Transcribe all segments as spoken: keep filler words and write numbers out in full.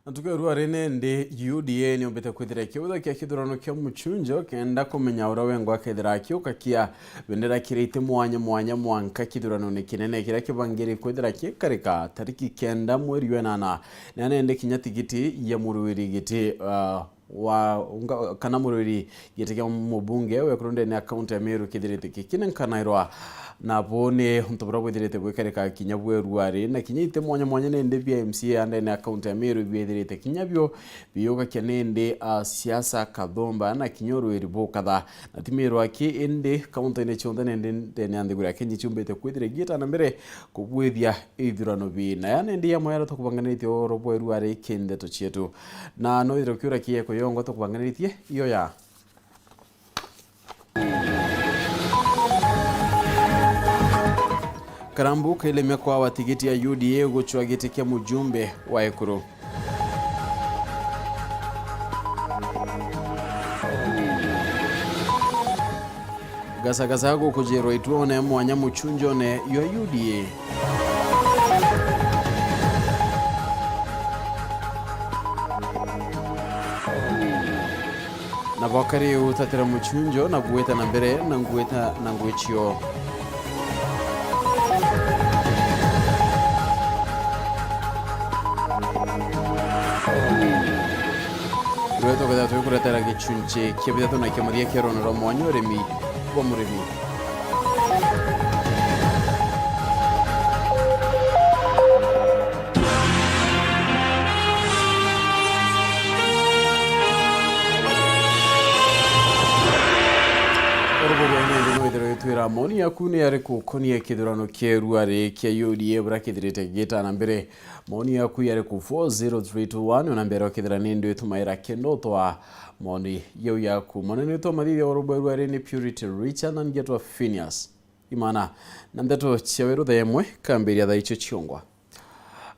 Na tukerua ri nindi U D A niumbite kwithira ikiuthakia kithurano kia muchunjo kenda kumenya uria wengwa akethira akiukakia bendera kiria iti mwanya mwanya mwanka kithuranone kinene kiria kibangiri kwithira kikarika tariki kenda mweri wa inana, na nindi kinya tigiti ya murwiri giti, ah, wa unga-, kana murwiri giti kia mubunge wekuru ndene ya kaunti ya Meru kithirite kikinenkanairwa. Nabo ni untu buria bwithirite bwikarika kinya bweru ari, na kinya iti mwanya mwanya nindi bia M C A ya ndene ya kaunti ya Meru biithirite kinya bio biyugakia nindi a siasa kathumba na kinya urwiri bukatha. Na ti Meru aki, indi kaunti-ini cionthe nindi ndene ya nthiguru ya Kenya ciumbite kwithira igiita na mbere kubwithia ithurano bii. Na ya nindi yamwe yaria tukubanganitie oro bweru ari kindeto cietu. Na no ithire ukiura kieko yongo tukubanganitie iyo ya. Karambu kailemia kwawa tigiti ya U D A gucwa giti kia mujumbe wa ekuru. Gasagasa gukujirwa ituone mwanya muchunjone ywa U D A. Na bwakari utatira muchunjo na gwita na mbere na ngwita na ngwichio. Rweto kethira twikuretera gichunchi kia bithatu na kia muthia kia rwano rwa mwanya urimi bwa murimi. Urubugwa nende no ithiro itwira moni yaku ni ari kukonia kithurano kia ruari kia U D A bura kithirite gita na mbere. Moni yaku yari ku four zero three two one, ona mbere okithira ni ndu itumaira kendo twa moni yau yaku. Moni ni twa mathithia urubwa ruari ni Purity Richard na ngetwa Phineas. Imana, na ndeto cia weru thaa imwe kambiria thaa icio ciongwa.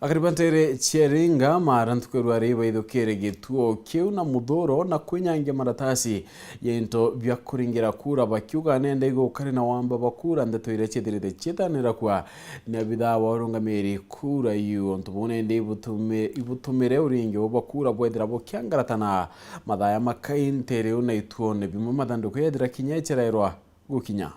Akari ba ntere cia Iringa mara ntuku ya ruari baithukire gituo kiu na muthuro na kwinyangia maratasi ya into bia kuringira kura, bakiuga nende igukari na wamba bwa kura ndeto iria ciithirite ciitanira kwa ni abithaa wa urungamiri kura iu. Untu buu nende ibutume-, ibutumire uringi bwa kura bwethira bukiangaratana mathaya makai ntere iu na ituone bimwe mathanduku yethira kinya icerairwa gukinya.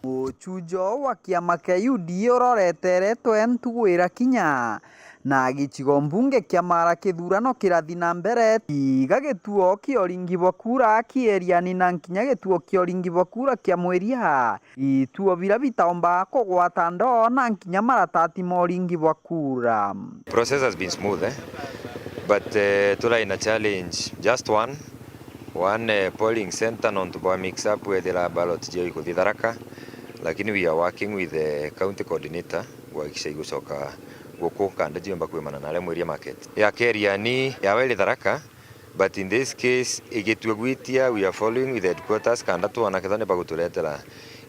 Muchujo wa kiama kia U D A uroreteretwe ntugu irakinya, na gicigo mbunge kia Mara kithurano kirathi na mbere. Iga gituo kia uringi bwa kura kieriani na nkinya gituo kia uringi bwa kura kia Mwiria, ituo bira bitaumba kugwata ndoo na nkinya maratati ma uringi bwa kura. Process has been smooth, eh? But, eh, turi na challenge, just one. One, eh, polling center nontu bwa mix up, wethira ballot cio ikuthi Tharaka, lakini we are working with the county coordinator kuhakikisha igucoka guku kanda ciumba kwimana na aria Mwiria market. Ya keri yani yawe iri Tharaka, but in this case igitua gwitia, we are following with the headquarters kanda twona kethwa ni baguturetera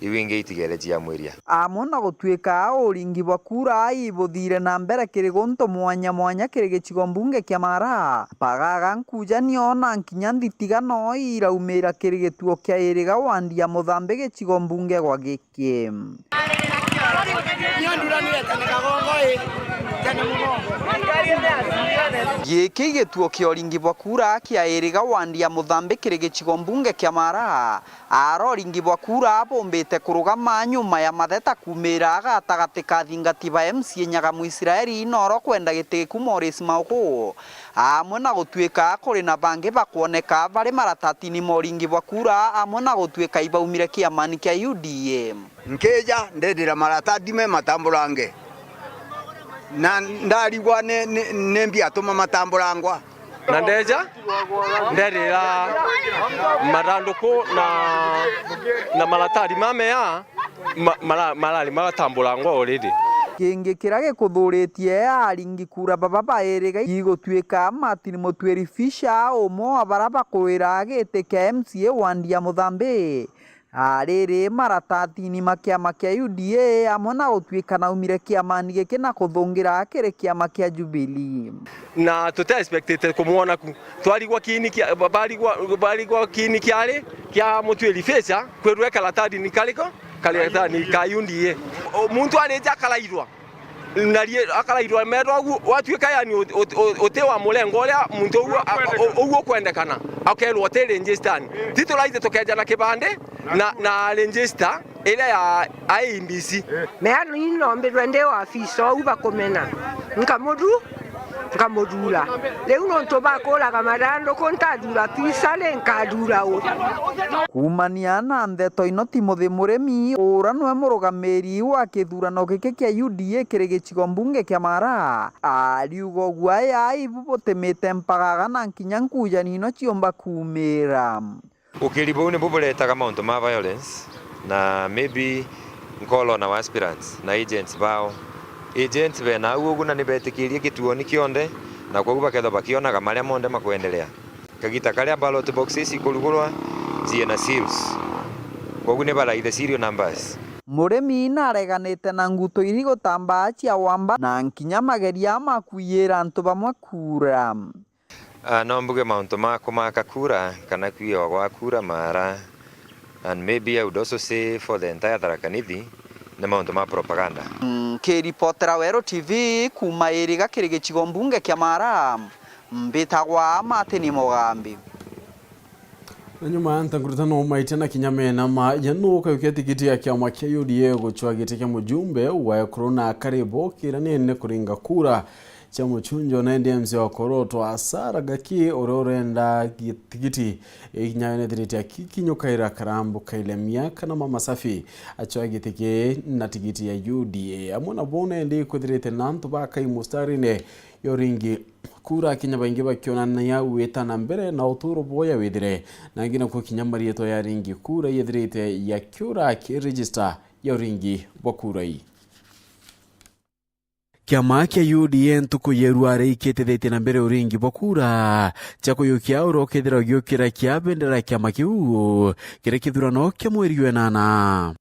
iu ingi itigere cia Mwiria. Amwe na gutuika uringi bwa kura ibuthire na mbere kiri guntu mwanya mwanya kiri gicigo mbunge kia Mara, Bagaga, Nkujanio na nkinya Nthitiga no iraumira kiri gituo kia Iriga wandi ya Muthambi gicigo mbunge gwa giki. Giki gituo kia uringi bwa kura kia Iriga wandi ya Muthambi kiri gicigo mbunge kia Mara. Aroringi bwa kura bumbite kurugama nyuma ya matheta kumira gatagati ka athingati ba M C A Nyaga Mwisraeli noro kwenda giti giku Maurice Mauku, amwe na gutuika kuri na bangi bakwoneka bari maratatini ma uringi bwa kura, amwe na gutuika ibaumire kiamani kia U D A. Nkija ndendira maratati me matamburange, na ndarigwa ni, ni, ni mbi atuma matamburangwa. Na ndeja, nderira mathanduku na, na maratari mamea ma-, mara-, marari magatambura ngwa already. Kingi kiria gikuthuritie aringi kura baba bairiga igutuika Martin Mutwiri Fisher, umwe wa bara bakurwira giti kia M C A wandi ya Muthambi. Ariri maratatini ma kiama kia U D A amwe na gutuika naumire kiamani giki na kuthungira kiri kiama kia Jubilee. Na tuti expected kumwona ku. Twarigwa kiini kia, ba-, barigwa, barigwa kiini kiari kia Mutwiri Fisher, kwirwa karatatini kariko, karatatini ka U D A. O muntu arija akarairwa. Na rie-, akarairwa metwa ugu, watuika yani ut-, ut-, ut-, uti wa murengo uria muntu ugu a-, u-, ugu ukwendekana, akerwa uti registered. Ti turaite tukeja na kibandi na, na register iria ya I E B C. Mea ni nombirwe ndi ofisa ou bakumena, nkamudu-, nkamuthura. Riu nontu bakuraga mathanduku, ntathura ofisa ri, nkathura u? Kuumania na ndeto ino, Timothy Murimi, ura nwe murugamiri wa kithurano giki kia U D A kiri gicigo mbunge kia Mara, ariuga uguo aya ibu butimite mpagaga na nkinya nkujani ino ciumba kuumira. Ukiri buu nibu buretaga mauntu ma violence, na maybe nkolona wa aspirants na agents bao. Agents bena au ugu na nibetikirie gituoni kionthe, na kwogu bakethwa bakionaga maria monthe makwendelea. Kagita karia ballot boxes ikurugurwa, ciina seals. Kwogu nibaraithe serial numbers. Murimi nareganite na nguto iri gutambaa cia wamba na nkinya mageria ma kwiyira antu bamwe kura. Ah, no mbuge mauntu ma kumaka kura kana kwiwa gwa kura Mara, and maybe I would also say for the entire Tharaka Nithi, ni mauntu ma propaganda. Nkiripotera Weru T V kuuma Iriga kiri gicigo mbunge kia Mara, mbitagwa Martin Mugambi. Na nyuma ya ntankurutano maitia na kinya mena ma ya nuu ukayukia tikiti ya kiama kia U D A gucwa giti kia mujumbe wa ekuru na akari bo kiranene kuringa kura cia mucunjo na indi M C wa Koroto Asara Gaki uria urenda gi-, tigiti ikinya nethirite akikinyukaira karambu kaile miaka na mama safi acwa giti ki na tigiti ya U D A. Amwe na bo nendi kwithirite na antu bakai mustarine ya uringi kura, kinya baingi bakionania wita na mbere na uturo bwoya withire, na angi nakuo kinya marietwa ya aringi kura yethirite yakiura ki register ya uringi bwa kura ii. Kiama kia U D A ntuku ya irua rikitithitie na mbere uringi bwa kura cia kuyukia uria ukethirwa ugiukira kia bendera ya kiama kiu kiri kithurano kia mweri wa enana.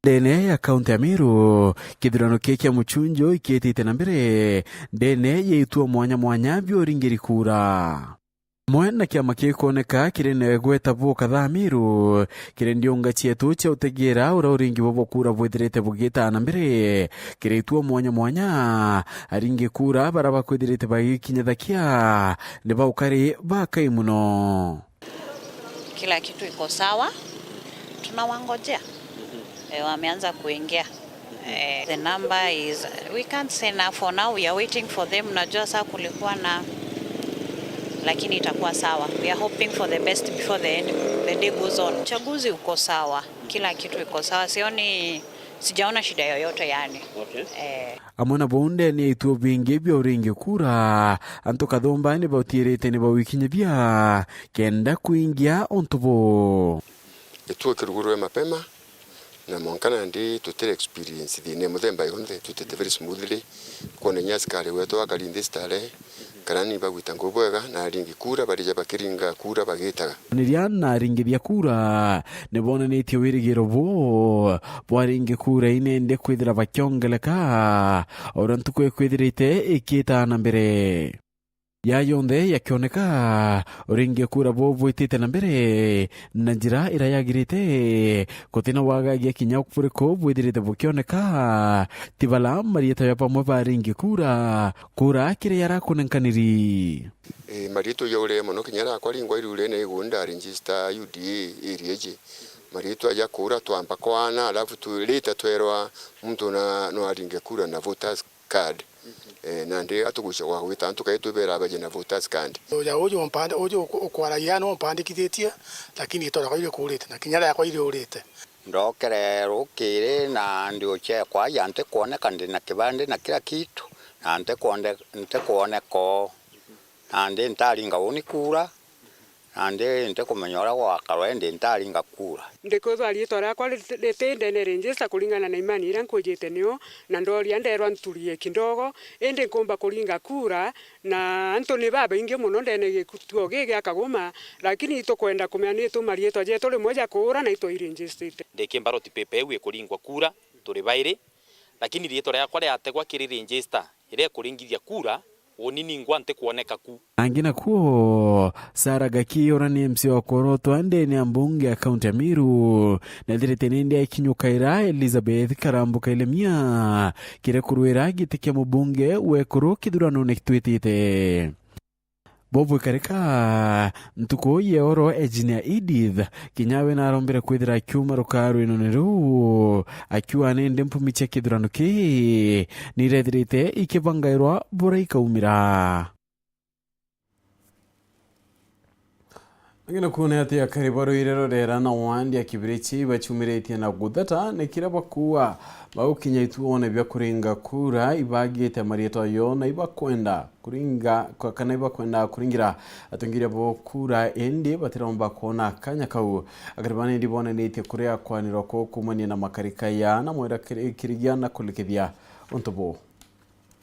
Ndene ya kaunti ya Meru, kithurano kii kia mucunjo ikitite na mbere ndene ya ituo mwanya mwanya bia uringiri kura. Amwe na kiama kikwoneka kiri na igweta buu kadhaa Meru, kiri ndiunga cietu cia utegera uria uringi bwa bwa kura bwithirite bugitaa na mbere, kiri ituo mwanya mwanya, aringi kura baria bakwithirite bagikinyithakia ni baukari bakai mono. Kila kitu iko sawa, tunawangojea. Eh, wameanza kuingia. Eh, the number is, we can't say now, for now we are waiting for them. Najua saa kulikuwa na, lakini itakuwa sawa. We are hoping for the best before the end, the day goes on. Uchaguzi uko sawa, kila kitu iko sawa. Sioni, sijaona shida yoyote yani. Okay. Eh. Amwe na buu ndene ya ituo bingi bia uringi kura, antu kathumba ni bautiirite ni bawikinyithia kenda kuingia untu buu. Gituo kirugurwe mapema, na mwanka nandi tutire experience thina ya muthemba yonthe, tutete very smoothly. Kwona inya askari wetu akari nthi stare, kana ni bagwita ngugi bwega, na aringi kura barija bakiringa kura bagitaga. Niria na aringithia kura ni bonanitie wirigiro buu bwa aringi kura inende kwithira bakiongeleka uria ntuku ikwithirite ikitaa na mbere. Ya yonthe yakioneka, uringi kura buu bwitite na mbere na njira iria yagirite, gutina wagagia kinya buriku bwithirite bukioneka, ti bala marietwa ja bamwe ba aringi kura, kura kiri yarakunenkaniri. Ii, marietwa jaurire mono kinya rakwa ringwa irurene igunda register U D A area iji. Marietwa ja kura twamba kwana, alafu tu-, later twerwa muntu na, no aringe kura na voters card. Eh, nandi atugucia gwa gwita antu kai tubera baje na voters card. Uja uju mpande, uju uku-, ukwaragia no mpandikithitie, lakini itwa riakwa irikurite, na kinya riakwa iriurite. Ndokere rukiri na ndiuchekwa aja ntikwoneka, ndi na kibandi na kila kitu, na ntikwonde-, ntikwoneka oo. Nandi ntaringa uni kura, nandi ntikumenya uria gwakarwa, indi ntaringa kura. Ndikwithwa riitwa riakwa riti-, riti ndene register kuringana na imani iria nkujite nio, na ndoria nderwa nturie kidogo, indi nkumba kuringa kura, na antu ni babaingi mono ndene gituo gii gia Kagoma, lakini itukwenda kumenya ni tu mariitwa jetu rimwe ja kuura na itwairegistrite. Ndiki ballot paper iu ikuringwa kura, turi bairi, lakini riitwa riakwa riategwa kiri register iria ikuringithia kura, Uni ningwa ntikwoneka ku. Angi nakuo, Sarah Gaki uria ni M C wa kworotwa ndene ya mbunge ya kaunti ya Meru, nethirite nindi akinyukaira Elizabeth Karambu Kailemia kiri kurwira giti kia mubunge wa ekuru kithuranone kitwitite. Bobu ikarika, ntuku ya oro Engineer Edith, kinya we narombire kwithira akiuma rukarwinone ruu, akiuga nindi mpumi cia kithurano kii nirethirite ikibangairwa buria ikaumira. Angina kuona ati akari barwire rurera na wandi ya Kibirichi bachumiritie na gutheta ni kiria bakuuga bagukinya ituone bia kuringa kura ibagite marietwa yo na ibakwenda kuringa, kwa-, kana ibakwenda kuringira atongeria bo kura, indi batiromba kwona kanya kau. Akari bana indi bonanitie kuria kwanirwa kuu kuumania na makarika ya na mwera kiri-, kirigia na kulikithia untu buu.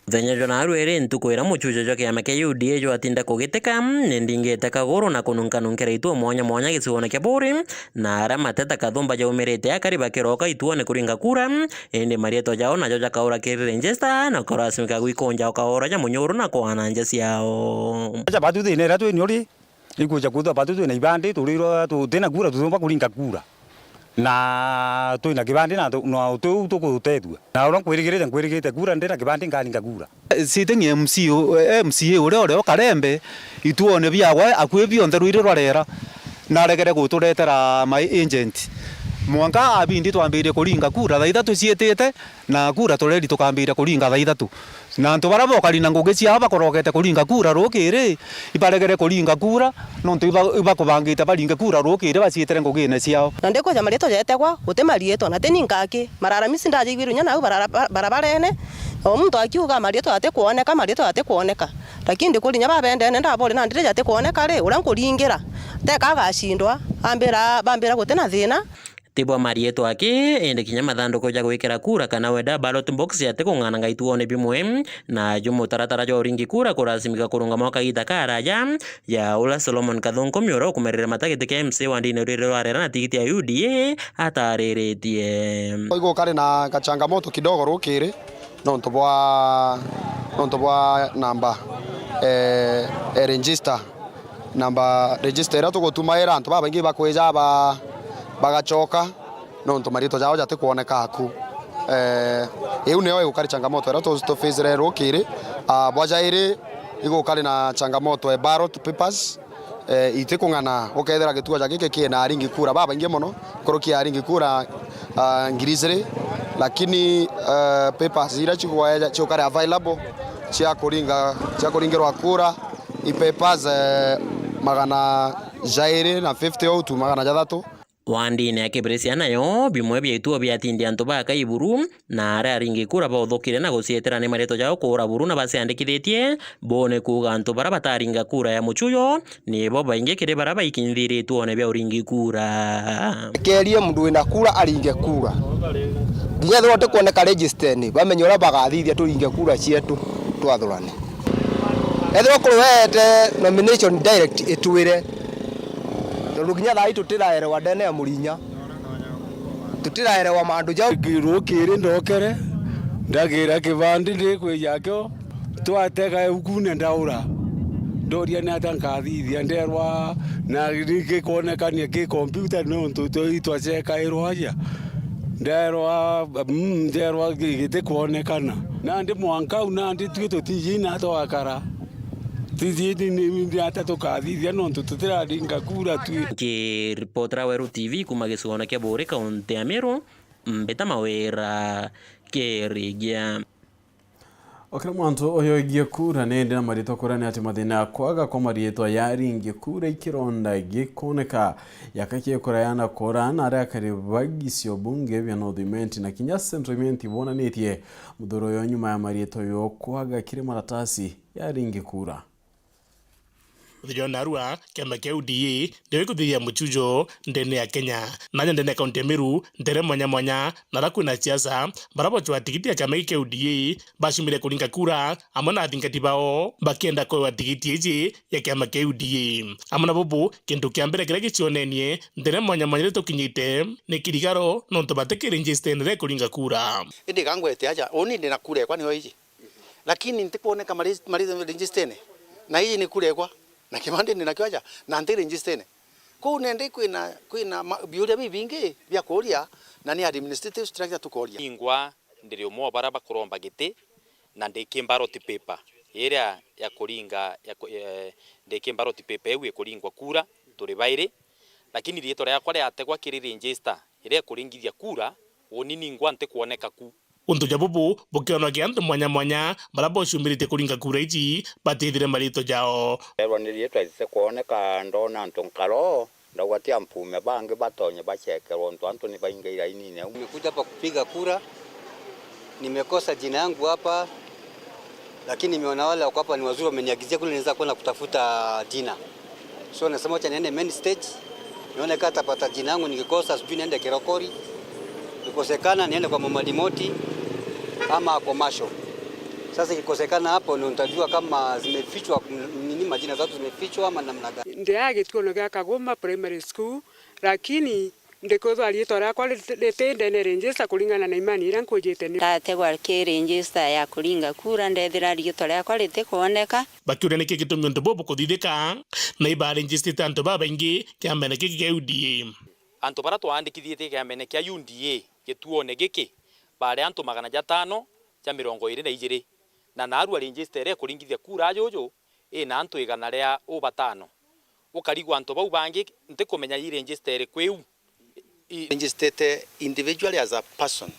Muthenya jwa naarua iri ntuku iria muchujo jwa kiama kia U D A jwatinda kugitika, ni ndingite kaguru na kununkanunkira ituo mwanya mwanya gicigoone kia Buuri, na aria mateta kathumba jaumirite akari bakiroka ituone kuringa kura, indi marietwa jao najo jakaura kiri register na kurasimika gwikunja ukaura ja munyuru na kwana nja ciao. Aja batu thina iria twi nio ri, ikwija kwithwa batu twina ibandi, turirwa tutina kura, tutumba kuringa kura. Na twina kibandi na tu-, na tiu tukutethua. Na uria nkwirigirite, nkwirigirite kura, ndina kibandi nkaringa kura. Sitting M C, M C A uria uri o Karembe, ituone biagwa akui bionthe rwiri rwarera, naregere guturetera my agent. Mwanka abindi twambirie kuringa kura thaa ithatu ciitite, na kura tureri tukambiria kuringa thaa ithatu. Na antu baria bokari na ngugi ciao bakorogete kuringa kura rukiri, ibaregere kuringa kura, nontu iba-, ibakubangite baringe kura rukiri baciitire ngugine ciao. Na ndikwija marietwa jetegwa, guti marietwa, na ti ni nkaki. Mararamisi ndajaiguire inya nau barara-, ba-, barabarene, o muntu akiuga marietwa jatikwoneka, marietwa jatikwoneka. Lakini ndikuri inya babendene, ndabori nandi ri jatikwoneka ri, uria nkuringira, teka agacindwa, ambira, bambira guti na thina. Ti bwa marietwa aki, indi kinya mathanduku ja gwikira kura kana weda ballot box jatikung'ananga ituone bimwe, na ju mutaratara jwa uringi kura kurasimika kurungama o kagiita karaaja, ja uria Solomon Kathunku Miura ukumerere mata giti kia M C A wa ndini rwiri rwa Rera na tigiti ya U D A atariritie. Igukari na kachangamoto kidogo rukiri, nontu bwa, nontu bwa namba, eh, e register. Namba register iria tugutumaira antu babaingi bakwija ba-, bagachoka, nontu marietwa jao jatikwoneka aku. Eh, iu niyo igukari changamoto iria tu-, tufacire rukiri. Ah, bwa jairi, igukari na changamoto e ballot papers, eh, itikung'ana, ukethira gituo ja giki kina aringi kura babaingi mono, nkuruki ya aringi kura, ah, ngiri ijiri, lakini, eh, papers iria cigwa-, ciukare available cia kuringa, cia kuringirwa kura, i papers, eh, magana jairi na fifty au tu, magana jathatu. Wandine ya Kibirisia nayo, bimwe bia ituo biatindia antu baka iburu, na aria aringi kura bauthukire na gucietera ni marietwa jao kuura buru na baciandikithitie, bo ni kuuga antu baria bataringa kura ya muchujo, nibo baingi kiri baria baikinyithirie ituone bia uringi kura. Kerie mundu wina kura aringe kura. Kinya ethirwa utikwoneka register-ini, bamenye uria bagathithia turinge kura cietu, twathurane. Ethirwa kuri weete nomination direct, itwire. Tondu kinya thaa ii tutiraerewa ndene ya Murinya. Tutiraerewa mandu jau. Rukiri ndokere, ndagira kibandi ndikwija kio, twatega ukune ndaura. Ndoria ni atia nkathithia, nderwa na gikonekania ki computer nontu twa-, itwacekairwa aja. Nderwa, mm, nderwa gi-, gitikwonekana. Nandi mwanka u nandi tui tutiji na twakara. Tiji ni, ni, ni ata tukathithia nontu tutiraringa kura tui. Nkiripotera Weru T V kuma gicigoone kia Buuri, kaunti ya Meru, Mbita Mawira Kirigia. O kira mwantu uyu oigie kura ni ndi na marietwa kurani ati mathina ya kwaga kwa marietwa ya aringi kura ikironda gikoneka yaka kiekura yana kura na aria akari ba gicio bunge bia North Imenti na kinya Central Imenti bonanitie muthuro yo nyuma ya marietwa yo kwaga kiri maratasi ya aringi kura. Muthenya wa narua, kiama kia U D A ndio gikuthithia muchujo ndene ya Kenya. Naja ndene ya kaunti ya Meru, ntere mwanya mwanya, na aria kwina siasa, baria bocwa tigiti ya kiama giki kia U D A, bacumire kuringa kura, amwe na athingati bao, bakienda kwewa tigiti iji ya kiama kia U D A. Amwe na bubu, kintu kia mbere kiria gicionenie, ntere mwanya mwanya iria tukinyite, ni kirigaro, nontu batikirinjistene ria kuringa kura. Indi gangwete aja, uni ndi na kura ekwa niyo iji. Lakini ntikwoneka mari, mari register-ine. Na ii ni kura ekwa. Na kibandi ndi nakio aja, na nti register-ine. Kuu nendi kwina, kwina ma, biuria bibingi bia kuuria, na ni administrative structure tukoria. Ingwa ndiri umwe wa baria bakuromba giti, na ndiki ballot paper iria ya kuringa, ya ku, eh, ndiki ballot paper iu ikuringwa kura, turi bairi, lakini riitwa riakwa riategwa kiri register iria ikuringithia kura, uni ningwa ntikwoneka ku. Untu ja bubu bukionokia antu mwanya mwanya baria bocumbiritie kuringa kura iji batithire mariitwa jao. Ndeerwa ni riitwa ritikwoneka, ndoona antu nkaro, ndauga ti ampume bangi batonye bacekerwa, untu antu ni baingi irainine au. Nimekuja hapa kupiga kura, nimekosa jina yangu hapa, lakini nimeona wale wako hapa ni wazuri, wameniagizia kule naweza kwenda kutafuta jina. So nasema wacha niende main stage, nione kama tapata jina yangu, nikikosa sijui niende Kirokori, nikosekana niende kwa Mama Dimoti ama Komasho. Sasa ikikosekana hapo ndio nitajua kama zimefichwa, nini, majina za watu zimefichwa ama namna gani. Ndi a gituono gia Kagoma Primary School, lakini ndikwithwa riitwa riakwa riti, riti ndene register kuringana na imani iria nkujite ni. Ndategwa ki register ya kuringa kura, ndethira riitwa riakwa ritikwoneka. Bakiuria niki gitumi untu buu bukuthithika, na ibaregistrite antu babaingi kiamene giki kia U D A. Antu baria twaandikithitie kiamene kia U D A gituone giki, baari antu magana jatano ja mirongo iiri na ijiri, na naarua register iria ikuringithia kura ajuju ina antu igana ria ubatano. Ukarigwa antu bau bangi ntikumenya i register iriku iu. I- Registered individually as a person,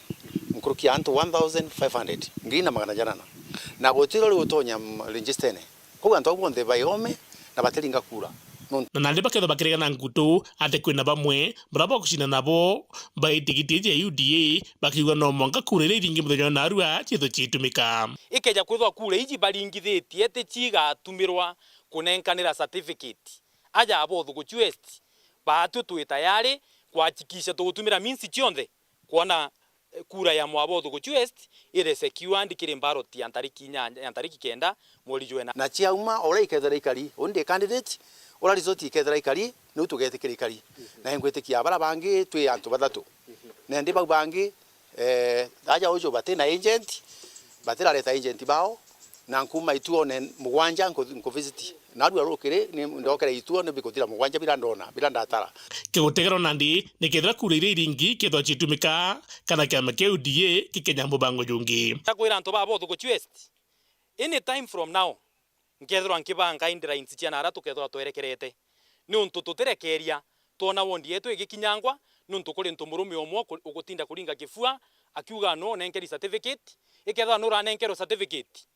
nkuruki ya antu one thousand five hundred, ngiri na magana janana, na gutiro riu utonya, mm, register-ine. Kwou antu au bonthe baome na batiringa kura. Nontu na nandi bakethwa bakiregana ngutu ati kwina bamwe baria bagucindana nabo baitigiti iji ya U D A, bakiuga no mwanka kura iria iringi muthenya wa naarua ciithwe ciitumika. Ikeja kwithwa kura iji baringithitie ti ciigatumirwa kunenkanira certificate aja a Bothuguu West, baatwi twi tayari kuhakikisha tugutumira means cionthe kwona, eh, kura ya mwa Bothuguu West iri secured kiri ballot ya ntariki inyanya, ya ntariki kenda mweri jwa ina. Na ciauma, uria ikethira ikari, undi candidate, uria result ikethira ikari, niu tugetikira ikari. Na ingwitikia baria bangi twi antu bathatu. Na indi bau bangi, eh, aja uju bati na agent, batirareta agent bao, na nkuma ituone mugwanja nku-, nkuvisit. Narua rukiri, ni ndokere ituone bikuthira mugwanja bira ndona, bira ndatara. Kigutegerwa nandi, nikethira kura iria iringi ikethwa ciitumika, kana kiama kia U D A gikenya mubango jungi. Ndakwira antu ba Bothuguu West, any time from now, nkethirwa nkibanga guidelines cia naria tukethirwa twerekerete. Niuntu tutirekeria twona wondi yetu igikinyangwa, niuntu kuri ntu murume umwe uku-, ugutinda kuringa kifua, akiuga no nenkeri certificate, ikethirwa nuranenkerwa certificate,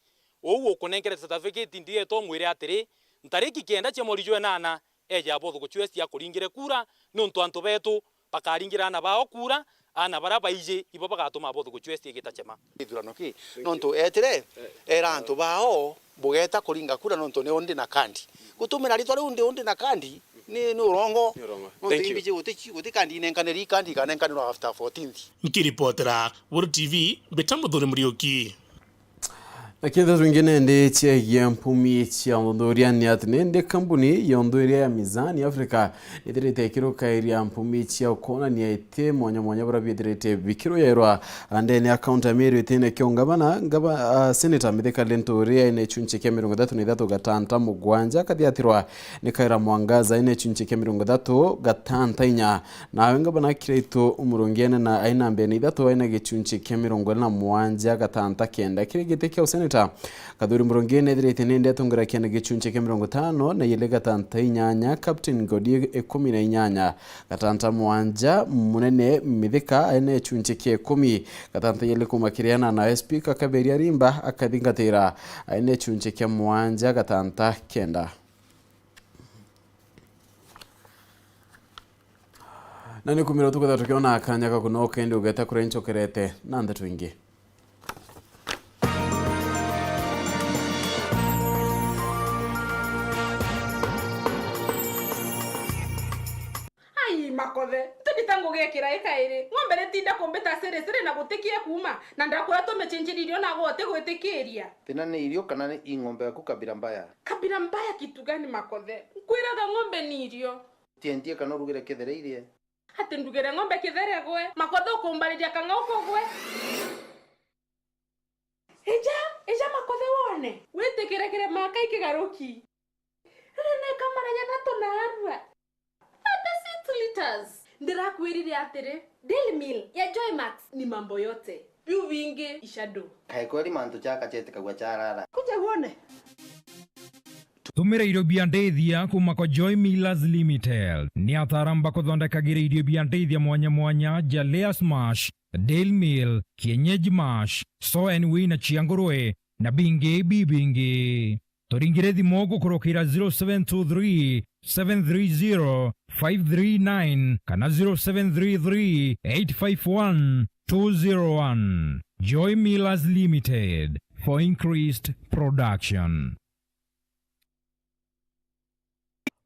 uu ukunenkerete certificate ndietwa umwire atiri, ntariki kenda cia mweri jwa inana, eje Bothuguu West akuringire kura, niuntu antu betu bakaringira aana bao kura, aana baria baiji ibo bagatuma Bothuguu West igita chema. Ithurano ki? Nontu etire, era antu bao, bugeta kuringa kura nontu ni undi na kandi. Gutumira ritwa riu ndi undi na kandi, ni, ni urongo. Ni urongo. Nontu imbiji guti, guti kandi inenkaniri, kandi ikanenkanirwa after fourteenth. Nkiripotera Weru T V, mbita Muthuri Muriuki. Na kintu twingi nindi ciegie mpumi cia uthuthuria ni ati nindi kambuni ya uthuthuria ya Mizani Africa nithirite ikirukairia mpumi cia ukonania iti mwanya mwanya buria bithirite bikiruyairwa ndene ya kaunti ya Meru itine kia ungavana, ngava-, ah, Senator Mithika Linturi aina gichunchi kia mirongo ithatu na ithatu gatanta mugwanja akathiatirwa ni Kawira Mwangaza aina gichunchi kia mirongo ithatu gatanta inya. Nawe ngavana Kiraitu Murungi aina na, aina mbere na ithatu aina gichunchi kia mirongo iri na mugwanja gatanta kenda. Kiri giti kia useneta, Kathuri Murungi nethirite ni ndeto ngirakia na gichunchi kia mirongo itano na iri gatanta inyanya, Captain Ngodi ikumi na inyanya gatanta mugwanja, Munene Mithika aina gichunchi kia ikumi gatanta iri kuma kiri ana, nawe Speaker Kaberia Rimba akathingatira aina gichunchi kia mugwanja gatanta kenda. Na ni kumira tukwithirwa tukiona kanya ga kunoka indi ugeta kuria nchokerete na ndeto ingi. Ai, Makothe, nti nita ngugikira ikairi. Ng'ombe ritinde kumbita siri siri na gutikie kuuma, na ndakwira tumichinjiri irio naagwe utigwitikiria. Thina ni irio kana ni i ng'ombe yaku Kabira Mbaya? Kabira Mbaya kitu gani, Makothe? Nkwiraga ng'ombe ni irio. Tiendie kana urugire kithere irie. Ati ndugire ng'ombe kithere gwe? Makothe ukumbariria kang'au kugwe? Ija, ija Makothe Ne, witikire kirema kai kigaruki. Riri ni kamara jathatu na arua. Hata six liters. Ndirakwirire atiri, Dairy Meal ya Joymax ni mambo yote. Biu bingi ishadu. Kae kweli mantu jaka jetikagua jarara. Kuja uone. Tumira irio bia ndithia kuma kwa Joy Millers Limited. Ni ataaramu bakuthondekagira irio bia ndithia mwanya mwanya ja Layers Mash, Dairy Meal, Kienyeji Mash, Sow and Wean na cia ngurwe, na bingi bibingi. Turingire thimu gukurukira zero seven two three, seven three zero, five three nine kana zero seven three three, eight five one, two zero one. Joy Millers Limited, for increased production.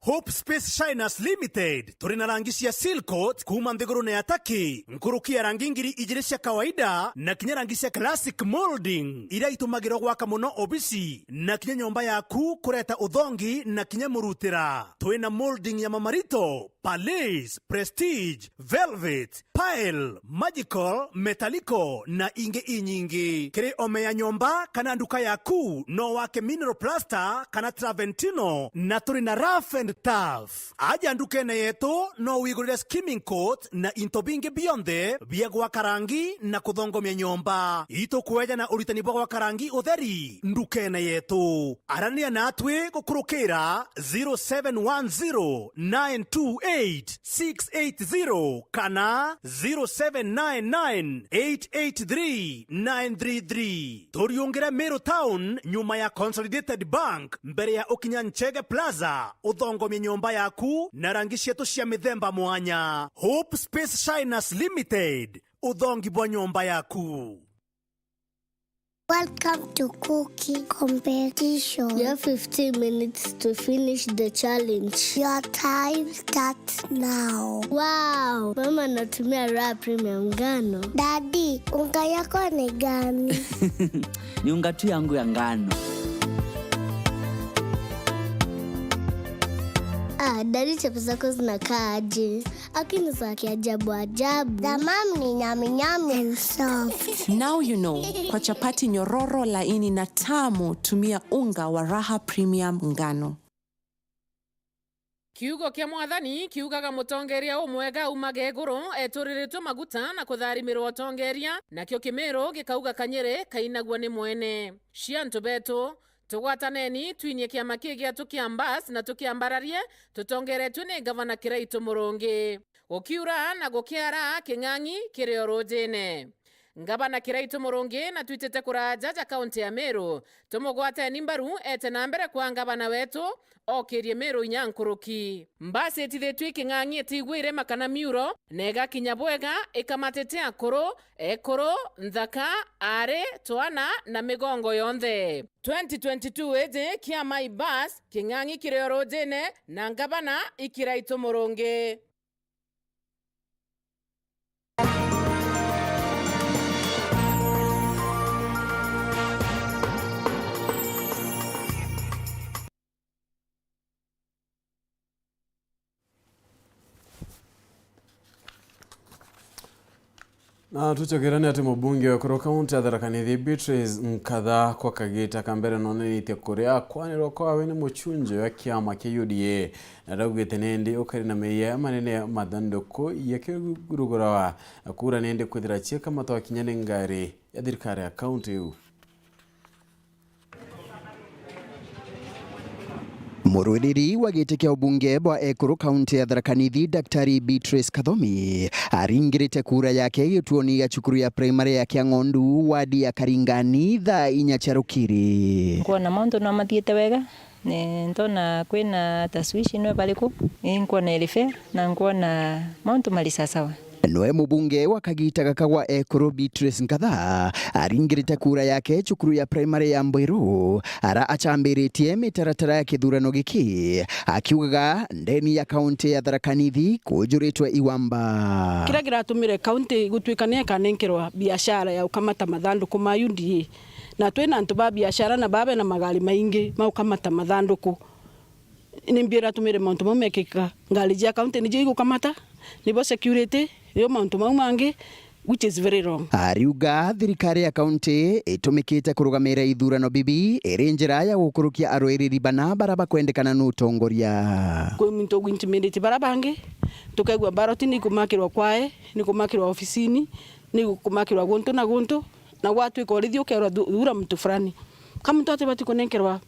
Hope Space Shiners Limited, turi na rangi cia seal coat kuuma nthigurune ya Turkey, nkuruki ya rangi ngiri ijiri cia kawaida na kinya rangi cia classic molding, iria itumagirwa gwaka mono obisi na kinya nyomba yaku kureta uthongi na kinya murutira. Twi na molding ya mamarito, Palace, Prestige, Velvet, Pile, Magical, Metallico na ingi inyingi. Kiri ome ya nyomba kana nduka yaku, no wake mineral plaster kana Traventino, na turi na rough and tough. Aja ndukene yetu, no wigurire skimming coat na into bingi bionthe bia gwaka rangi na kuthongomia nyomba. Itukwejana uritani bwa gwaka rangi utheri ndukene yetu. Arania natwi gukurukira zero seven one zero nine two eight six eight zero kana zero seven nine nine eight eight three nine three three. Turiungire Meru Town, nyuma ya Consolidated Bank, mbere ya ukinya Nchege Plaza, uthongomie nyomba yaku na rangi cietu cia mithemba mwanya. Hope Space Shiners Limited, uthongi bwa nyomba yaku. Welcome to cooking competition. You have fifteen minutes to finish the challenge. Your time starts now. Wow, mama anatumia Raha Premium ngano. Daddy, unga yako ni gani? Ni unga tu yangu ya ngano. Ah, daddy, chips zako zinakaa aje? Lakini za kiajabu ajabu. The mom ni nyami nyami and soft. Now you know, kwa chapati nyororo, laini na tamu, tumia unga wa Raha Premium ngano. Kiugo kia Mwathani kiugaga, mutongeria umwega aumage iguru, eturiritwe maguta na kutharimirwa utongeria, nakio kimiru gikauga, kanyiri kainagua ni mwene. Cia antu betu, tugwataneni, twinie kiama kii gietu kia Mbas na tukiambararie, tutongeretue ni Ngavana Kiraitu Murungi. Gukiura na gukiara, king'ang'i kiri o rujine. Ngavana Kiraitu Murungi na twitite kuraja ja kaunti ya Meru, tumugwateni mbaru, ete na mbere kwa ngavana wetu, okirie Meru inya nkuruki. Mbasi itithitue i king'ang'i itiigua irema kana miuro, na igakinya bwega, ikamatite akuru, ekuru, nthaka, aari, twana na migongo yonthe. Twenty twenty-two iji, kiama i Mbas, king'ang'i kiri o rujine, na ngavana i Kiraitu Murungi. Na tucokerane ati mubunge wa Ekuru kaunti ya Tharaka Nithi Beatrice Nkatha kwa kagita ka mbere nonanitie kuria kwanirwa kwawe ni mucunji wa kiama kia U D A, na araugite nindi ukari na meyia manene mathanduku yakirugurawa kura nindi kwithira ciekamatwa kinya ni ngari ya thirikari ya kaunti iu. Murwiriri wa giti kia ubunge bwa Ekuru kaunti ya Tharaka Nithi, Daktari Beatrice Kathomi, aringirite kura yake gituoni gia cukuru ya primary ya Kiang'ondu, wadi ya Karingani, thaa inya cia rukiri. Nkwona mauntu no mathiite wega, ni ntona kwina taswishi nwe bariku, ni nkwona iri fair, na nkwona mauntu mari sasawa. Noe mubunge wa kagita gaka gwa Ekuru Beatrice Nkatha aringirite kura yake cukuru ya primary ya Mbwiru, ara achambiritie mitaratara ya kithurano giki, akiugaga ndeni ya kaunti ya Tharaka Nithi kujuritwe iwamba. Kiria kiratumire kaunti gutuika ni ikanenkerwa biashara ya gukamata mathanduku ma U D A, na twina antu ba biashara na baa bena magari maingi ma gukamata mathanduku. Ni mbio iratumire mauntu mau mekika. Ngari cia kaunti nicio igukamata, nibo security, rio mauntu mau mangi, which is very wrong. Ariuga thirikari ya kaunti itumikite kurugamira ithurano bibi iri njira ya gukurukia arwiriri bana bara bakwendekana nutongoria. Kwi muntu ugwintimidate bara bangi, tukaigua ballot ni ikumakirwa kwae, ni ikumakirwa ofisini, ni ikumakirwa guntu na guntu, na gwatuika urithia ukerwa thu-, thura muntu fulani. Ka muntu atibati kunenkerwa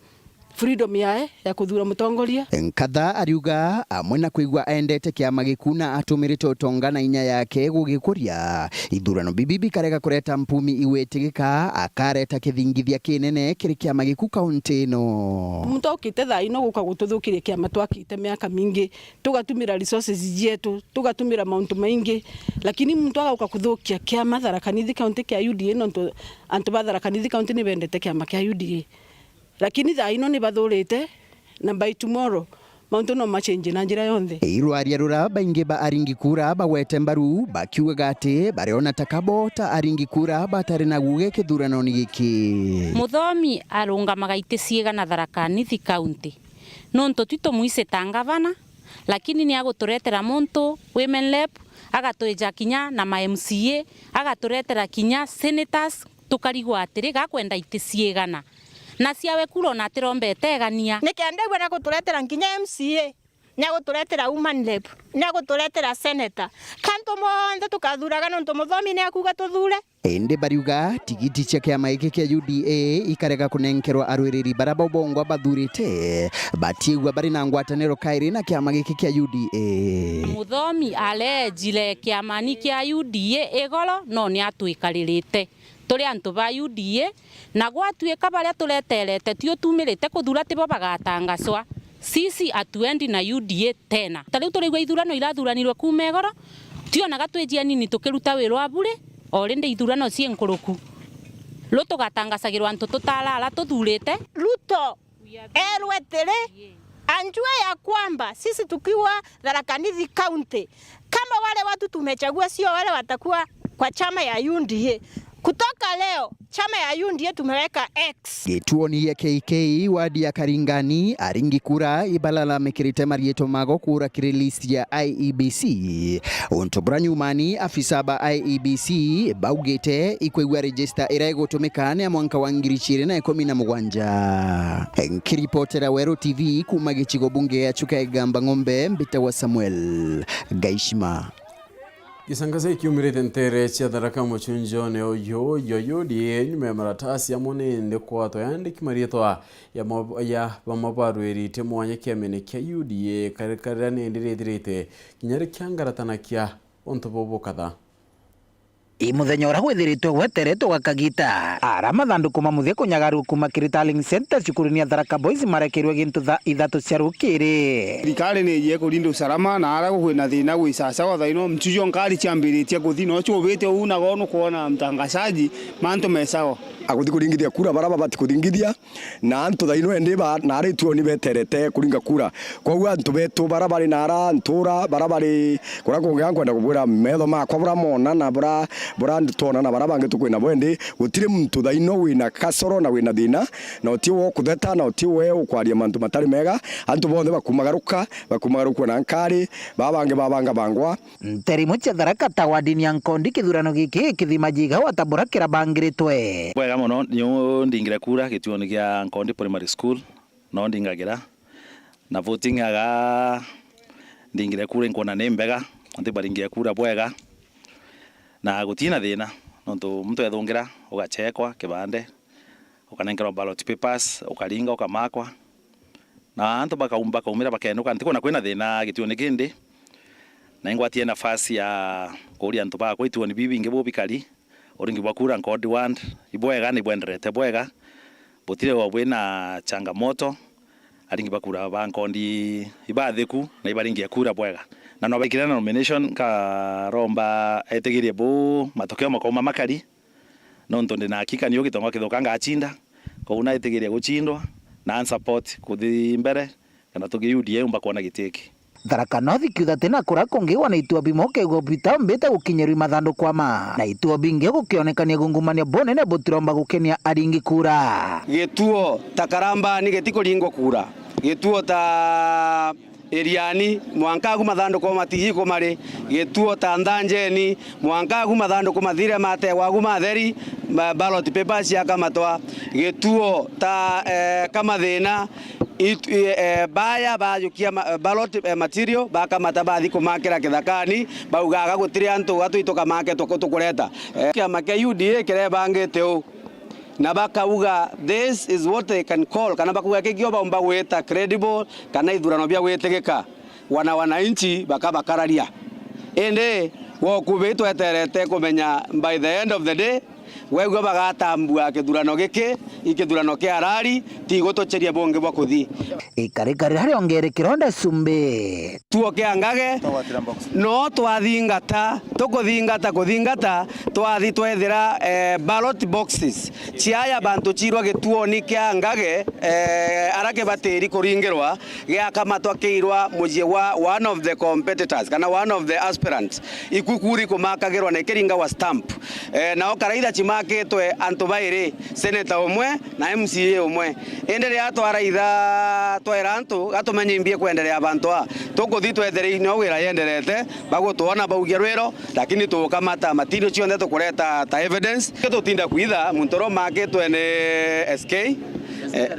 freedom yae ya kuthura mutongoria. Nkatha ariuga amwe na kwigua endete kiama giku na atumirite utonga na inya yake gugikuria, ithurano bibi bikarega kureta mpumi igwitigika, akareta kithingithia kinene kiri kiama giku kaunti ino. Muntu aukite thaa ino guka gututhukiria kiama twakite miaka mingi, tugatumira resources cietu, tugatumira mauntu maingi, lakini muntu agauka kuthukia kiama Tharaka Nithi County kia U D A, nontu antu ba Tharaka Nithi County ni bendete kiama kia U D A. Lakini thaa ino ni bathurite, na by tomorrow, mauntu no machenji na njira yonthe. Irwaria rura baingi ba aringi kura bagwete mbaru, bakiugaga ati bariona ta kabo ta aringi kura batari na guge kithuranoni giki. Muthomi arungamaga iti ciigana Tharaka Nithi County, nontu twi tumwicita ngavana, lakini ni aguturetera muntu women rep, agatwija kinya na ma M C A, agaturetera kinya senators, tukarigwa atiri, gakwenda iti ciigana. Na ciawe kura ona atirombete egania. Ni kenda igwe ni aguturetera nginya M C A, ni aguturetera woman rep, ni aguturetera senator. Ka antu monthe tukathuraga nontu muthomi ni akuuga tuthure? Indi bariuga tigiti cia kiama giki kia U D A ikarega kunenkerwa arwiriri bara bo bongwa bathurite, batiigua bari na ngwataniro kairi na kiama giki kia U D A. Muthomi arejire kiamani kia U D A igoro, no ni atwikaririte turi antu ba U D A, na gwatuika baria tureterete ti utumirite kuthura tibo bagatangacwa, sisi hatuendi na U D A tena. Ta riu turaigua ithurano irathuranirwe kuuma igoro, twonaga twi jianini tukiruta wira wa bure, o rindi ithurano cii nkuruku. Riu tugatangacagirwa antu tutarara tuthurite. Ruto erwe atiri, anjue ya kwamba sisi tukiwa Tharaka Nithi County, kama wale watu tumechagua sio wale watakuwa kwa chama ya U D A, kutoka leo chama ya U D A tumeweka X. Gituoni gia K K, wadi ya Karingani, aringi kura ibalalamikirite mariitwa mago kuura kiri list ya I E B C. Untu bura nyumani, afisa ba I E B C baugite ikwigua register iria igutumika ni ya mwanka wa ngiri ciiri na ikumi na mugwanja. Nkiripotera Weru T V kuuma gicigo bunge gia Chuka Igamba Ng'ombe, mbitagwa Samuel Gaishima. Gicangaca ikiumirite nteere cia Tharaka mucunjone uyu, uyu, uyu, ndie nyuma ya maratasi amwe ni ndi kwatwa yandiki mariitwa ya mo-, ya bamwe barwirite mwanya kiamene kia U D A, kari-, karira ni ndi rithirite kinya rikiangaratanakia untu bubu bukatha. I muthenya uria gwithiritwe gweteretwe gwa kagita, ara mathanduku ma muthia kunyagarua kuuma kiri Tallying Centre cukurune ya Tharaka Boys marekeirwe gintu thaa ithatu cia rukiri. Thirikari ni ijie kurinda usalama, na ara kwina thina gwi sawa sawa thaa ino, mchujo nkari ciambiritie kuthi, no cubite uu nago nukwona mtangazaji, mantu me sawa. Akuthi kuringithia kura bara babati kuringithia, na antu thaa ino endi ba, na ari tuoni beterete kuringa kura. Kwou antu betu bara bari nara ntura, bara bari kuria kungi, nkwenda kubwira metho makwa bura mona na bura, bura twona na bara bangi tukwina bo, endi gutiri muntu thaa ino wina kasoro na wina thina, na uti we ukutheta, na uti we ukwaria mantu matari mega. Antu bonthe bakumagaruka, bakumagarukua na nkari, baa bangi babanga bangwa. Nteri imwe cia Tharaka ta wadini ya Nkondi, kithurano giki gikithima jiga wata bura kirabangiritwe. Bwega mono, niu ndingire kura gituoni kia Nkondi Primary School, no ndingagira. Na voting aga ndingire kura, inkwona ni mbega, antu baringire kura bwega. Na gutina thina, nontu muntu ethungira, ugachekwa kibande, ukanenkerwa ballot papers, ukaringa, ukamakwa. Na antu bakaum-, bakaumira bakenuka, ntikwona kwina thina gituoni kindi. Na ingwatie nafasi ya kuuria antu bakwa ituoni bibi bingi bu bikari, uringi bwa kura Nkondi ward ibwega, ni bwenderete bwega. Butire o bwina changamoto, aringi ba kura ba Nkondi ibathiku, na ibaringie kura bwega. Na no baikire na nomination, nkaromba etigirie bu matokeo makauma makari. Nontu ndi na hakika niu gitonga kithuka ngacinda, kwou naitigiria gucindwa na ansupport kuthi mbere, kana tugi U D A umba kwona giti giki. Tharaka North ikiuga ati na kura kungi wana ituo bimwe ukeigua bita mbite gukinyirwa i mathanduku ama, na ituo bingi gukionekania gungumania bunene butiromba gukenia aringi kura. Gituo ta Karambani gitikuringwa kura, gituo ta Iriani, mwanka agu mathanduku matiji kumari, Gituo ta Nthanjeni, mwanka agu mathanduku mathire mategwa agu matheri, ma-, ballot papers ciakamatwa, Gituo ta, eh, Kamathina, it-, eh, baya bajukia ma-, eh, ballot, eh, material, bakamata bathi kumakira kithakani, baugaga gutiri antu gatwi tukamake tuku-, tukureta. Eh, kiama kia U D A kirebangite uu. Na bakauga, "This is what they can call," kana bakauga, "Giki kio baumba gwita credible kana ithurano bia gwitigika." Wana wananchi bakabakararia. Indi gwa ukubi tweterete kumenya by the end of the day, wegua bagatambua kithurano giki i kithurano kia arari, ti gutucheria bungi bwa kuthi. Ikarikari riria riongere kironda cumbi. Tuo kia Ngage, no twathingata, tukuthingata, kuthingata, twathi twethira, eh, ballot boxes ciaya bantu ciirwa gituoni kia Ngage, eh, ara kibatiri kuringirwa, giakamatwa kiirwa mucii wa one of the competitors, kana one of the aspirants. Ikukuri kumakagirwa na ikiringagwa stamp. Eh, nao karaitha cimakitwe antu bairi, senator umwe na M C A umwe. Indi riria twaraitha twera antu, gatumenye imbi ikwenderea bantu aa, tukuthi twethere ino wira yenderete, bagutwona baugia rwiro, lakini tukamata material cionthe tukureta ta evidence. Tutinda kwitha, muntu uria umakitwe ni S K, eh,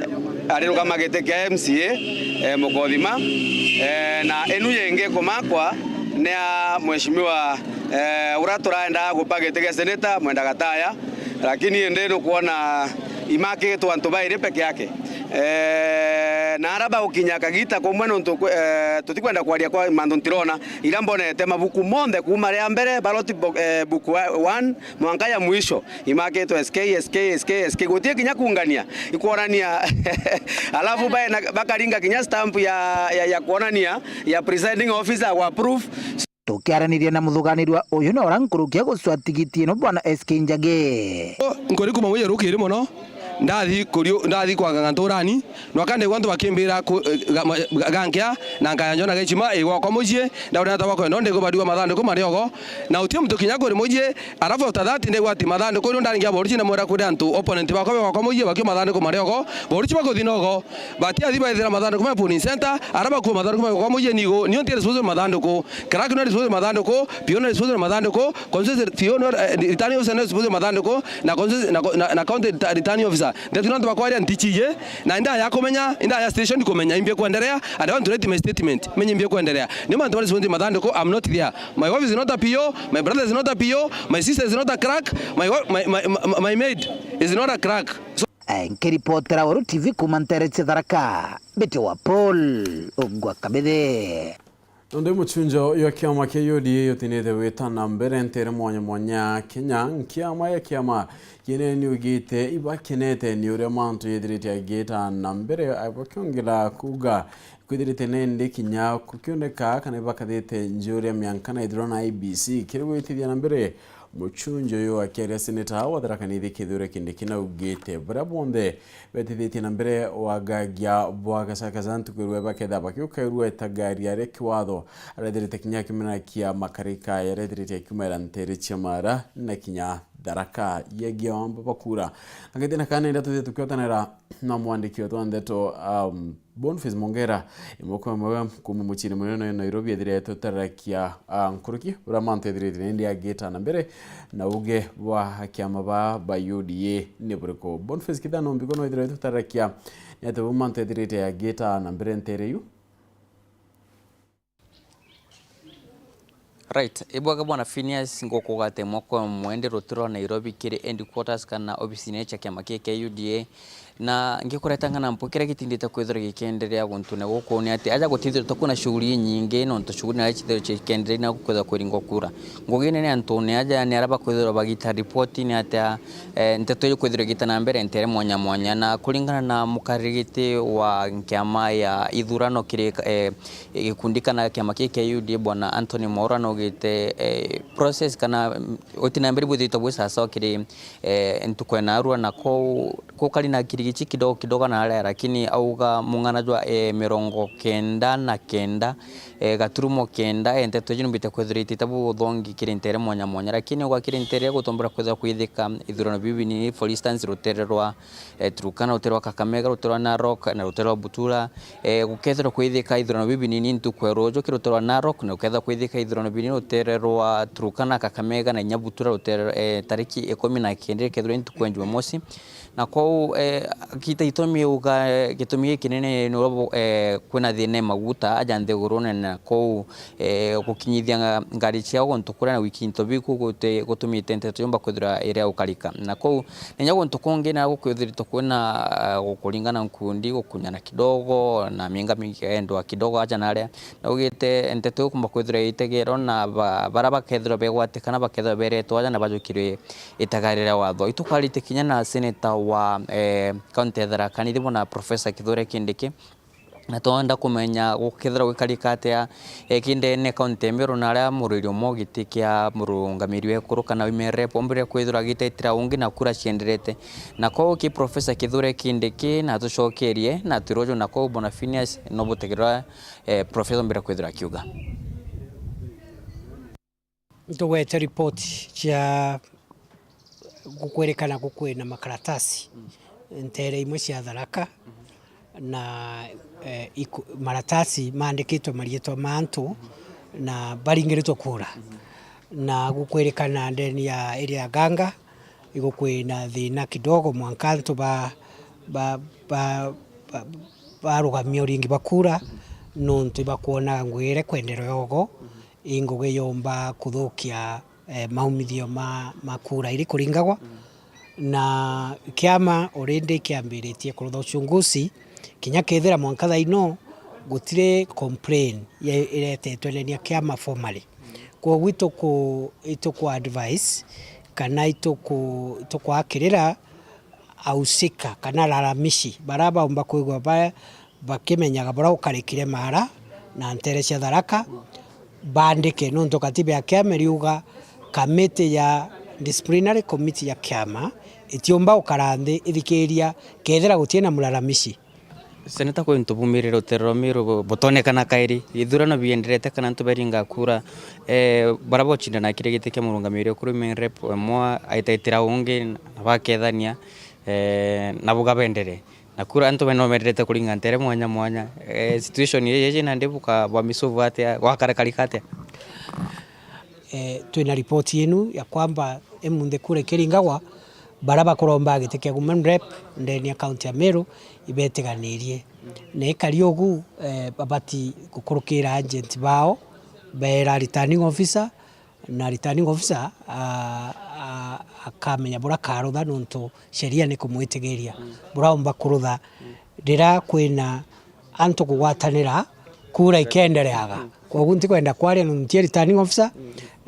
arirugamagite kia M C A, eh, Mukothima, eh, na inu yingi kumakwa ni ya mheshimiwa, eh, uria turaenda gupagite kia senator Mwenda Gataya, lakini indi nukwona imakitwe antu bairi peke yake. Eh, na ara bagukinya kagita kumwe nontu kwe-, eh, tutikwenda kwaria kwa mantu ntirona, ira mbonete mabuku monthe kuma ria mbere, ballot bo-, eh, book wa-, one, mwanka ya mwisho, imakitwe S K, S K, S K, S K, guti kinya kuungania, ikwonania. Alafu bae na, bakaringa kinya stamp ya, ya, ya kuonania ya presiding officer wa proof. Tukiaraniria na muthuganirua uyu na uria nkuruki ya gucwa tigiti ino, Bwana S K Njagi. Nkuri kuma mwiya rukiri mono, ndathi kuriu-, ndathi kwa nganturani, nwaka ndigwa antu bakimbira ku-, ga-, ma-, ga-, gankea, na nkaya njona gechima, igwakwa mucii, ndaona ata gwakwa ino, ndigubarua mathanduku mariogo, na uti muntu kinya kuri mucii, alafu after that, ndigwa ati mathanduku riu ndaringia boruchi na mwera kuri antu, opponent bakwa be gwakwa mucii, bakio mathanduku mariogo, boruchi bakuthi nogo, batiathi baithira mathanduku ma polling center, ara bakua mathanduku ma gwakwa mucii nigo, nio nti responsible mathanduku, clerk no responsible mathanduku, P O no responsible mathanduku, constituency P O no, eh, returning officer no responsible mathanduku, na constituency, na, na, na county reta-, returning officer. Ndetu nontu bakwaria ntichije, na indaya kumenya, indaya station kumenya, imbi kwenderea, and I want to write my statement, menye imbi kwenderea. Ni mantu bari responsible mathanduku, I'm not there. My wife is not a P O, my brother is not a P O, my sister is not a clerk, my wa-, my, my, my, my maid is not a clerk. So, eh, nkiripotera Weru T V kuma ntere cia Tharaka, Mbiti wa Paul, Ugwa Kabithe. Nonde muchunjo jwa kiama kia U D A jutinite gwita na mbere ntere mwanya mwanya Kenya, nkiama ya kiama kiene niugite ibakenete ni uria mantu jethirite agita na mbere, bakiongera kuuga kwithirite nende kinya kukioneka kana ibakathite njuria mianka na ithurano na I E B C kiri gwitithia na mbere. Muchunjo uyu akiaria seneta wa Tharaka Nithi Kithure Kindiki naugite baria bonthe betithitie na mbere wagagia bwa gacagaca ntuku irwe baketha bakiukairua itagaria ria kiwatho arethirite kinya akimena kia makarika yarethirite akiumaira ntere cia Mara na kinya Tharaka yegia wamba bakura. Angethina kana nda tuthie tukiotanira na mwandiki wetu wa ndeto, um, Boniface Mongera, imwe kwa imwe kuma muciini munene wa Nairobi, ethirite utarakia, ah, nkuruki uria mantu ethirite nindi agita na mbere, na uge bwa akiama ba, ba U D A ni buriku? Boniface, kithano mbiko no ethirite utarakia ni atia bu mantu ethirite agita na mbere ntere yu? Right, ibwega bwana Phineas, ngukuga ati mwako mwendi rutiro Nairobi kiri headquarters kana obisine cia kiama kia K U D A, na ngikureta ng'ana mpu kiria gitindite kwithirwa gikienderea guntune guku ni ati aja gutithirwe kwina shughuli inyingi, nontu shughuli naria cithirwe cikienderea na kwithirwa kwiringwa kura. Ngugi nene antune aja ni aria bakwithirwa bagita ripoti ni atia, eh, nteto ikwithirwa igita na mbere ntere mwanya mwanya, na kuringana na mukariri giti wa kiama ya ithurano kiri, eh, gikundi kana kiama kii kia U D A, bwana Anthony Mwaura naugite, eh, process kana, mm, uti na mbere bwithitwe bwi sawasawa kiri, eh, ntuku ya narua, na kou, kou kari na kiri ici kidogo kidogo na aria, lakini auga mung'ana jwa, eh, mirongo kenda na kenda, eh, gaturumo kenda, eh, nteto iji numbite kwithirwa itite buthongi kiri ntere mwanya mwanya, lakini auga kiri ntere gutombora kwithirwa kwithika ithurano biu binini, for instance, rutere rwa, eh, Turkana, rutere rwa Kakamega, rutere rwa Narok na rutere rwa Butura, eh, gukethirwa kwithika ithurano biu binini ntuku ya ruju kiri rutere rwa Narok, na gukethirwa kwithika ithurano binini rutere rwa Turkana, Kakamega na inya Butura rutere, eh, tariki ikumi na kenda ikethirwa i ntuku ya Jumamosi. Na kwou, eh, kita itumi uga, eh, gitumi gikinene ni uria bu-, eh, kwina thina ya maguta aja nthigurune, na kwou, eh, gukinyithia nga-, ngari ciao guntu kuria na gwiki into biu guti-, gutumite nteto yumba kwithirwa iri ya gukarika. Na kwou, na inya guntu kungi na gukwithiritwe kwina, eh, gukuringana nkundi, gukunyana kidogo, na miinga mingi endwa kidogo aja na aria. Na ugite nteto iu kumba kwithirwa itegerwa na ba-, baria bakethirwa begwatikana bakethirwa beretwa aja na bajukirwe itagarira watho. Itukwarite kinya na seneta wa, eh, kaunti ya Tharaka Nithi, bona Professor Kithure Kindiki, na twenda kumenya gukethirwa gwikarika atia, eh, kindene kaunti ya Meru, na aria muriri umwe giti kia murungamiri wa ekuru kana women rep ombire kwithirwa agitetera ungi na kura cienderete. Na kwou ki Professor Kithure Kindiki na atucokerie na aturojo, na kwou bona Phineas no butegerwa, eh, Professor ombire kwithirwa akiuga. Ntugwete ripoti cia gukwirikana gukwina makaratasi ntere imwe cia Tharaka, na, eh, iku-, maratasi maandikitwe mariitwa ma antu na baringiritwe kura, na gukwirikana ndeni ya area ya Ganga igukwina thina kidogo, mwanka antu ba, ba, ba, ba, barugamia uringi bwa kura, nontu ibakwona ngugi iria ikwenderwa ogo, i ngugi yomba kuthukia, eh, maumithio ma, ma kura iri kuringagwa. Na kiama already kiambiritie kurutha uchunguzi, kinya kethira mwanka thaino gutiri complain ye-, iretetwe ndeni ya kiama formally. Kwogu ituku-, ituku advise kana ituku-, itukwakirira ahusika kana alalamishi baria baumba kwigua ba-, bakimenyaga buria gukarikire mara na ntere cia Tharaka, baandike, nontu katiba ya kiama iriuga kamiti ya disciplinary committee ya kiama itiumba gukara nthi ithikiria kethira gutina mulalamishi. Seneta, kwi antu bumirire rutere rwa Meru bu-, butonekana kairi. Ithurano bienderete kana antu beringa kura, eh, baria bocindana kiri giti kia murungamiri ukuru, women rep, emwe aitaitira ungi, na bakethania, eh, na buga bendere. Na kura antu beno benderete kuringa ntere mwanya mwanya. Eh, situation ii iji nandi buka-, bwamisuvu atia, gwakarakarika atia? Eh, twina ripoti yenu ya kwamba emunthi kura ikiringagwa, baria bakuromba giti kia women rep ndeni ya kaunti ya Meru ibetiganirie. Na ikari ugu, eh, babati gukurukira agent bao, beera returning officer, na returning officer, a, a, akamenya buria akarutha, nontu sheria ni kumwitigiria buria umba kurutha riria kwina antu kugwatanira kura ikendereaga. Kwogu ntikwenda kwaria nontu ntie returning officer,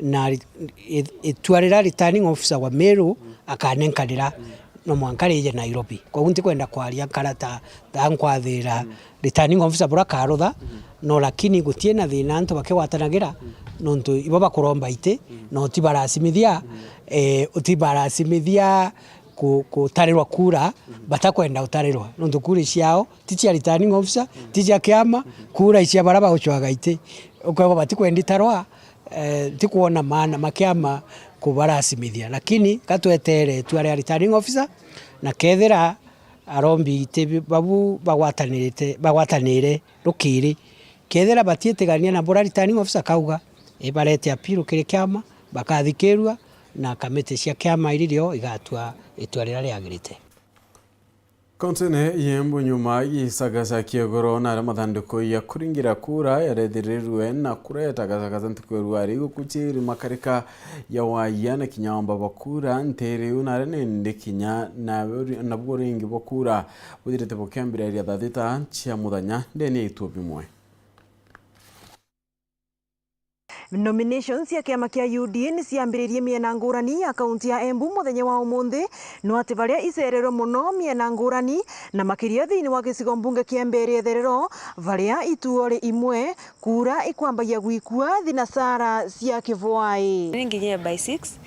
na ri-, i-, itua riria returning officer wa Meru akanenkanira no mwanka rije Nairobi. Kwogu ntikwenda kwaria nkara ta, ta nkwathira returning officer buria akarutha, no lakini gutie na thina antu bakigwatanagira, nontu ibo bakuromba iti, no ti barasimithia, eh, ti barasimithia ku-, kutarirwa kura, batakwenda gutarirwa, nontu kura ciao ti cia returning officer, ti cia kiama, kura icia baria bagucwaga iti. Ukwigua batikwendi tarwa, eh, ntikwona maana ma kiama kubarasimithia, lakini gatwetere itua ria returning officer, na kethira arombi iti babu bagwatanirite, bagwatanire rukiri, kethira batiitigania na buria returning officer kauga, ibarete appeal kiri kiama, bakathikirua, na kamiti cia kiama iririo igatua itua riria riagirite. Kauntine ya Embu nyuma ya isaga cia kiogoro na aria mathanduku ya kuringira kura yarethirirwe na kura ya tagazagaza ntuku ya ruari gukuchiri makarika ya waya na kinya omba bwa kura ntere iu na aria nindi kinya na, nabuo ringi bwa kura buthirite bukiambiriria thaa thita cia muthenya ndeni ya ituo bimwe. Nominations cia kiama kia U D A ni ciambiririe miena ngurani ya kaunti ya Embu muthenya wa umunthi, no ati baria icererwe muno miena ngurani, na makiria thiini wa gicigo mbunge kia Mbeere Itherero, baria ituo ri imwe kura ikwambagia gwikua thinasara cia kivwaii. Ni nginyire by six,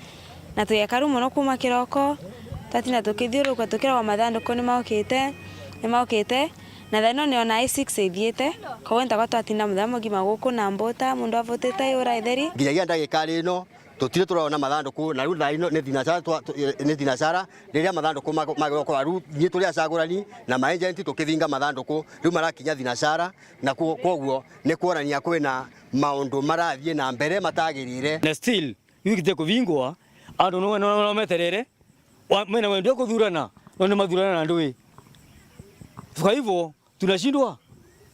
na twi ekaru muno kuma kiroko, Twatinda tukithiuruka tukiragwa mathanduku ni maukite, ni maukite, na thaa ino niona I six ithiite, koguo ntakwa twatinda muthenya mugima guku na mbuta, mundu avutite iura itheri. Nginyagia ndagikari ino, tutiri turona mathanduku, na riu thaa ino ni thinacara twa-, tu-, ni thinacara, riria mathanduku mago-, magokorwa riu, ni turi acagurani na maagenti tukithinga mathanduku, riu marakinya thinacara, na kwo-, kwoguo ni kwonania kwina maundu marathii na mbere matagirire. Na still, wiki te kuvingwa, andu no, no, no meterere, wa-, mena wendo wa kuthurana, no ni mathurana na ndui. Kwa hivyo, tunashindwa,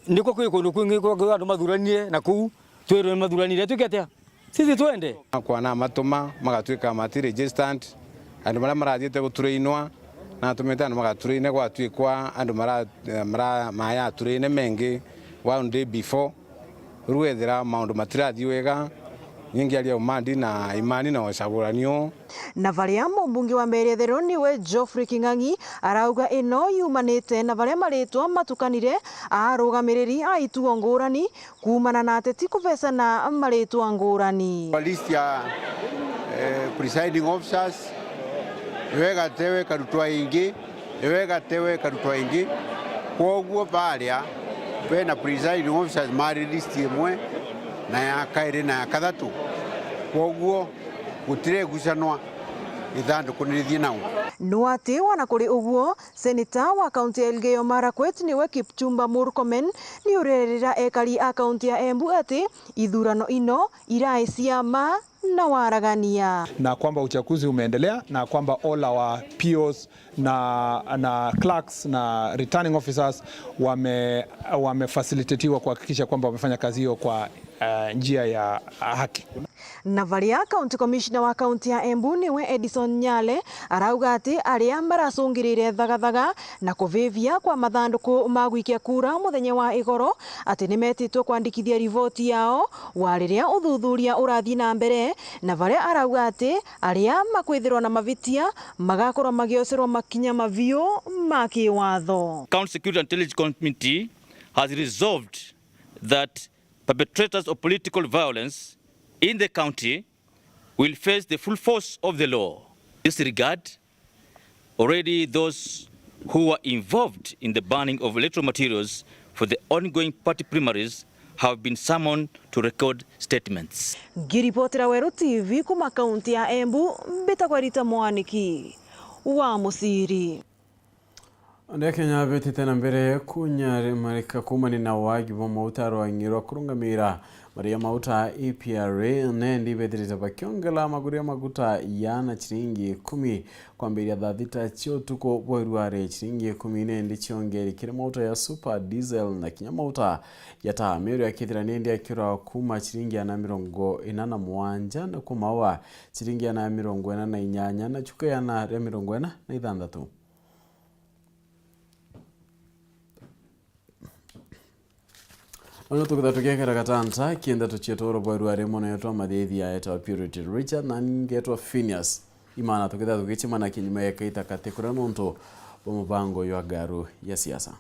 niko kwi kundu kwingi kwa, kwa andu mathuranire na kuu, twirwe mathuranire, twike atia? Sisi twende. Akwa na matuma, magatuika mati registered, andu maria marathiite guturainwa, na atumite andu magaturaine gwatuikwa andu mara-, mara-, maya aturaine mengi one day before. Riu ethira maundu matirathii wega, ni ngiaria umandi na imani na ucaguranio. Na varia mumbunge wa Mbeere Ithero niwe Geoffrey King'ang'i arauga ino yumanite na varia maritwa matukanire a arugamiriri a ituo ngurani kuumana na ateti kuvecana maritwa ngurani. Kwa list ya, eh, presiding officers, iwe igatewe ikarutwa ingi, iwe igatewe ikarutwa ingi. Kwoguo baria bena presiding officers mari list imwe na ya kairi na ya kathatu. Kwoguo gutire igucanwa ithanduku ni rithii nau. No ati ona kuri uguo, seneta wa kaunti ya Elgeyo Marakwet niwe Kipchumba Murkomen ni urerira ekari a kaunti ya Embu ati ithurano ino irai cia ma na waragania. Na kwamba uchaguzi umeendelea na kwamba all our P Os na, na clerks na returning officers wame-, wamefacilitatiwa kuhakikisha kwamba wamefanya kazi hiyo kwa, eh, njia ya haki. Na varia County Commissioner wa kaunti ya Embu niwe Edison Nyale arauga ati aria maracungirire thagathaga na kuvivia kwa mathanduku ma gwikia kura muthenya wa igoro ati nimetitwe kwandikithia riboti yao wa riria uthuthuria urathii na mbere, na varia arauga ati aria makwithirwa na mavitia magakorwa magiocerwa makinya maviu ma kiwatho. County Security and Intelligence Committee has resolved that perpetrators of political violence in the county will face the full force of the law. In this regard, already those who were involved in the burning of electoral materials for the ongoing party primaries have been summoned to record statements. Ngiripotera Weru T V kuma kaunti ya Embu, mbitagwa Rita Mwaniki wa Musiri. Nde Kenya bitite na mbere kunyamarika kuumania na waagi bwa mauta rwang'i rwa kurungamira maria mauta E P R A, nendi bethirite bakiongela maguru ya maguta ya na chiringi ikumi kwambiria thaa thita cia utuku bwa iruari, chiringi ikumi nendi ciongeri kiri mauta ya super diesel na kinya mauta ya taa. Miuru yakithira nendi akiura kuuma chiringi ana mirongo ina na mugwanja na kumawa chiringi ana mirongo ina na inyanya na chuka ya ana ria mirongo ina na ithanthatu. Ono tukitha tugiekera gatanta, kienda tuchie toro bwa rwari mono yetwa mathithi ya etwa Purity Richard na ningetwa Phineas. Imana tukitha tugichimana kinyuma ya kaita kati kuria nontu bwa mubango ywa ngaru ya siasa.